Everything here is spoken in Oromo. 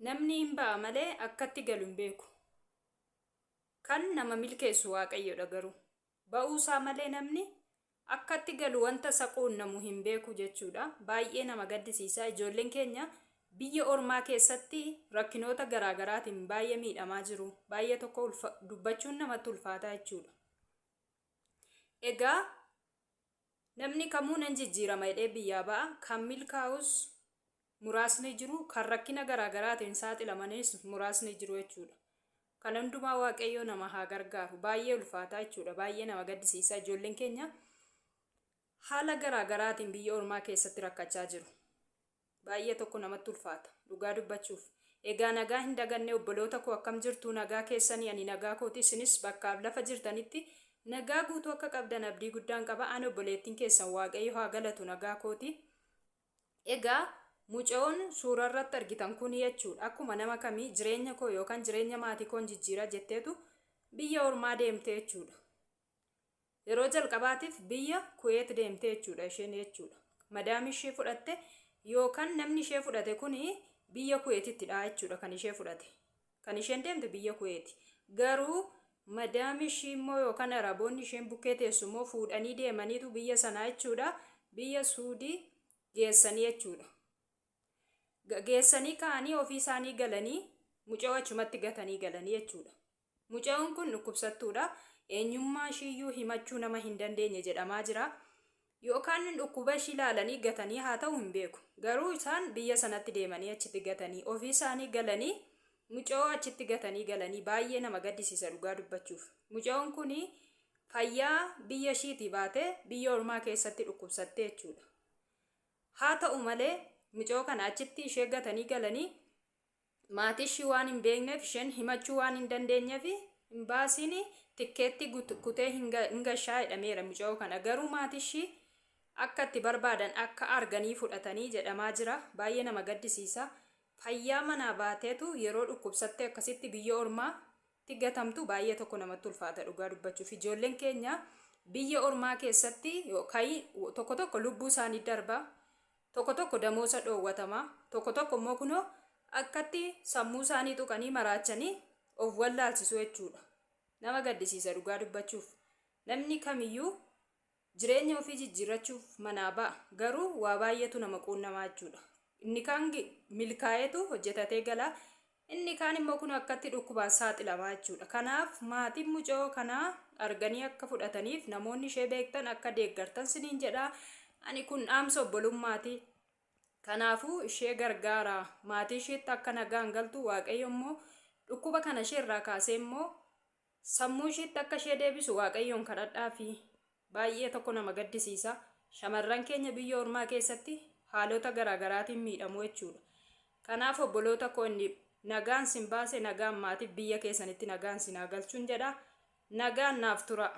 Namni hin ba'a malee akkatti galu hin beeku. Kan nama milkeessu Waaqayyodha garuu. Ba'uusaa malee namni akkatti galu wanta isa quunnamu hin beeku jechuudha. Baay'ee nama gaddisiisa. Ijoolleen keenya biyya ormaa keessatti rakkinoota garaa garaatiin baay'ee miidhamaa jiru. Baay'ee tokko dubbachuun namatti ulfaataa jechuudha. Egaa namni kamuu nan jijjiirama jedhee biyyaa ba'a. Kan milkaa'us muraasni jiru, kan rakkina garaa garaatiin saaxilamanis muraasni jiru jechuudha. Kan hundumaa Waaqayyoo nama haa gargaaru. Baay'ee ulfaataa jechuudha. Baay'ee nama gaddisiisa. Ijoolleen keenya haala garaa garaatiin biyya ormaa keessatti rakkachaa jiru. Baay'ee tokko namatti ulfaata dhugaa dubbachuuf. Egaa nagaa hin daganne obboloota koo, akkam jirtu? Nagaa keessanii? Ani nagaa kooti, isinis bakkaaf lafa jirtanitti nagaa guutuu akka qabdan abdii guddaan qaba. Ani obboleettiin keessan Waaqayyo haa galatu nagaa kooti. Egaa mucayoon suura irratti argitan kun jechuudha, akkuma nama kamii jireenya koo yookaan jireenya maatii koon jijjiira jetteetu biyya ormaa deemte jechuudha. Yeroo jalqabaatiif biyya Kuweet deemte jechuudha isheen jechuudha. Madaamii ishee fudhatte yookaan namni ishee fudhate kun biyya Kuweetittidha jechuudha kan ishee fudhate. Kan isheen deemte biyya Kuweeti. Garuu madaamii ishii immoo yookaan Araboonni isheen bukkee teessu immoo fuudhanii deemaniitu biyya sanaa jechuudha, biyya Suudii geessanii jechuudha. Geessanii ka'anii ofii isaanii galanii mucayoo achumatti gatanii galanii jechuudha. Mucayoon kun dhukkubsattuudha. Eenyummaa ishiiyyuu himachuu nama hin dandeenye jedhamaa jira. Yookaan dhukkuba ishii ilaalanii gatanii haa ta'u hin beeku. Garuu isaan biyya sanatti deemanii achitti gatanii ofii isaanii galanii mucayoo achitti gatanii galanii baay'ee nama gaddisiisa dhugaa dubbachuuf. Mucayoon kun fayyaa biyya ishiitii baatee biyya ormaa keessatti dhukkubsattee jechuudha. Haa ta'u malee mucayoo kana achitti ishee gatanii galanii maatii ishii waan hin beekneef, isheen himachuu waan hin dandeenyeef, imbaasiin tikkeettii kutee hin gashaa jedhameera mucayoo kana. Garuu maatii ishii akka itti barbaadan akka arganii fudhatanii jedhamaa jira. Baay'ee nama gaddisiisa. Fayyaa manaa baateetu yeroo dhukkubsattee akkasitti biyya ormaatti gatamtu baay'ee tokko namatti ulfaata dhugaa dubbachuuf. Ijoolleen keenya biyya ormaa keessatti yookaan tokko tokko lubbuu isaanii darba, tokko tokko damoosa dhoowwatama, tokko tokko immoo kunoo akkatti sammuu isaanii tuqanii maraachanii of wallaalchisu jechuudha. Nama gaddisiisa dhugaa dubbachuuf. Namni kamiyyuu jireenya ofii jijjiirrachuuf manaa ba'a. Garuu waa baay'eetu nama quunnamaa jechuudha. Inni kaan milkaa'eetu hojjetatee gala. Inni kaan immoo kun akkatti dhukkubaan saaxilamaa jechuudha. Kanaaf maatiin mucayoo kanaa arganii akka fudhataniif namoonni ishee beektan akka deeggartan siniin jedha. Ani kun dhaamsa obbolummaati. Kanaafuu ishee gargaara. Maatii isheetti akka nagaan galtu, Waaqayyo immoo dhukkuba kana ishee irraa kaasee immoo sammuu isheetti akka ishee deebisu Waaqayyoon kadhadhaafi. Baay'ee tokko nama gaddisiisa. Shamarran keenya biyya ormaa keessatti haalota garaa garaatiin miidhamu jechuudha. Kanaaf obboloota koo, inni nagaan sin baase nagaan maatiif biyya keessanitti nagaan sin haa galchuun jedha. Nagaan naaf tura.